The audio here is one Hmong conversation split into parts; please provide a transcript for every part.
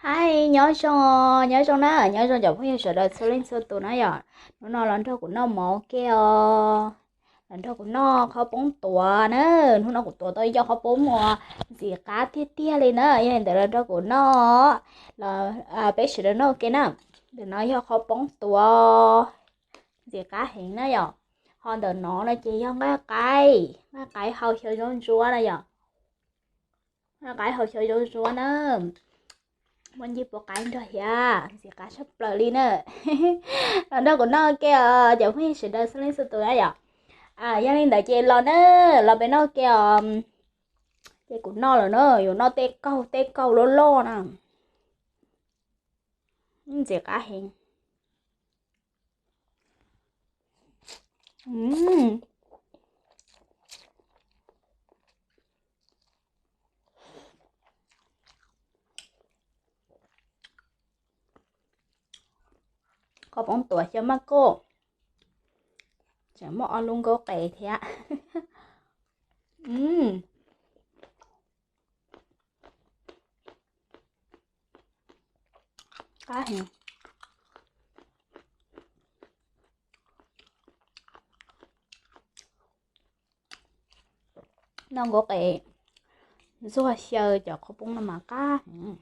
Hais nyob zoo, nyob zoo na, nyob zoo cov phooj ywg sawv daws txhua leej txhua tus na yom. Hnub no los nrog kuv noj mov ua ke os, los nrog kuv noj qhov poob tuav na. Hnub no kuv tuav tau ib co qhov poob uas ntxim qab tiag tiag li na, yog li ntawd los nrog kuv noj, los peb sawv daws noj ua ke na. Ntawm no yog qhov poob tuav, ntxim qab heev na yom. Ho ntawm no no ces yog nqaij qaib, nqaij qaib hau xyaw zuab ntsuab na yom. Nqaij qaib hau xyaw zuab ntsuab na, muaj ncig pua qaib nrog thiab, ntxim qab tshaj plaws li na. Los nrog kuv noj ua ke os cov phooj ywg sawv daws txhua leej txhua tus na yom. Yog li ntawd ces los na, los peb noj ua ke os. Ces kuv noj lawm na, yuav noj tej kaug tej kaug loj loj na. Ntxim qab heev. Qhov poob tuav xyaw maj koj, tseem muaj ob lub nkaub qes thiab. Qab heev. Noj nkaub qes ntxuag xyaw cov qhov poob no mas qab heev.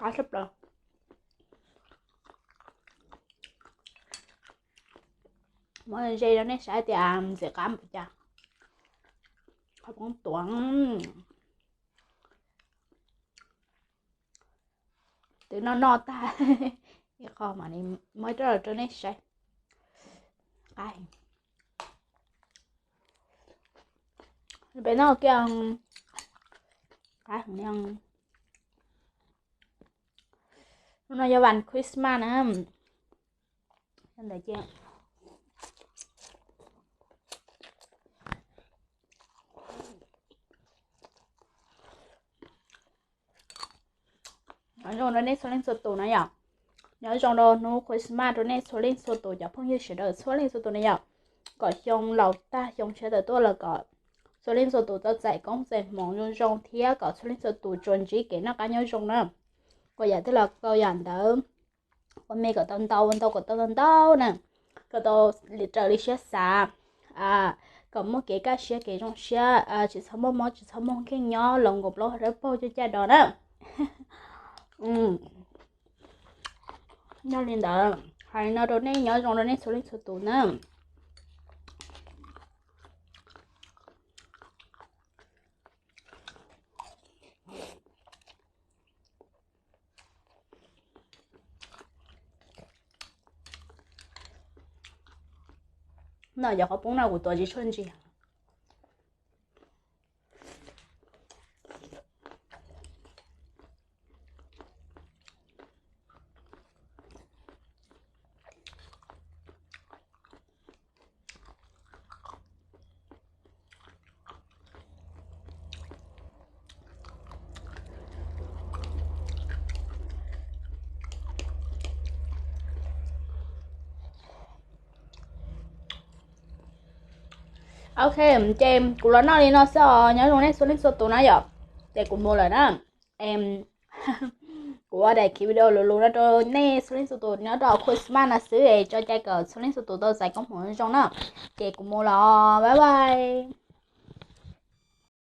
Qab tshaj plaws. Muab ze rau nej saib tias ntxim qab npaum cas. Qhov poob tuav. Twb noj noj tag ib qho mas muab rau rau nej saib. Qab heev. Peb noj kiag qab heev. Hnub no yog vas Christmas na. Ntawd ces nyob zoo rau nej txhua leej txhua tus na yom. Nyob zoo rau hnub Christmas rau nej txhua leej txhua tus cov phooj ywg sawv daws txhua leej txhua tus na yom. Kom xyoo laus tag xyoo tshiab tawm tuaj los kom txhua leej txhua tus tau txais koob txais hmoov zoo zoo thiab kom txhua leej txhua tus tsuas ntsib kev noj qab nyob zoo na. Ua yam twg los tau yam ntawd, ua me kom tau ntau, ua ntau kom tau ntau na, kom tau raws li siab xav, kom muaj kev kaj siab kev zoo siab, tsis txhob muaj mob tsis txhob muaj nkeeg, nyob laus nkaus plaub hau dawb paug caj caj dos na. Yog li ntawd hais no rau nej, nyob zoo rau nej txhua leej txhua tus na. No cov qhov poob no kuv tuav tsis tshua ntsia. Ok, ces kuv los noj li no xwb os, nyob zoo nej txhua leej txhua tus na yom. Ces kuv mus lawm na. Kuv ua daim khiv video lus lus no rau nej txhua leej txhua tus nyob rau Christmas no xwb es tso cai kom txhua leej txhua tus tau txais koob hmoov zoo na. Ces kuv mus los, bye bye.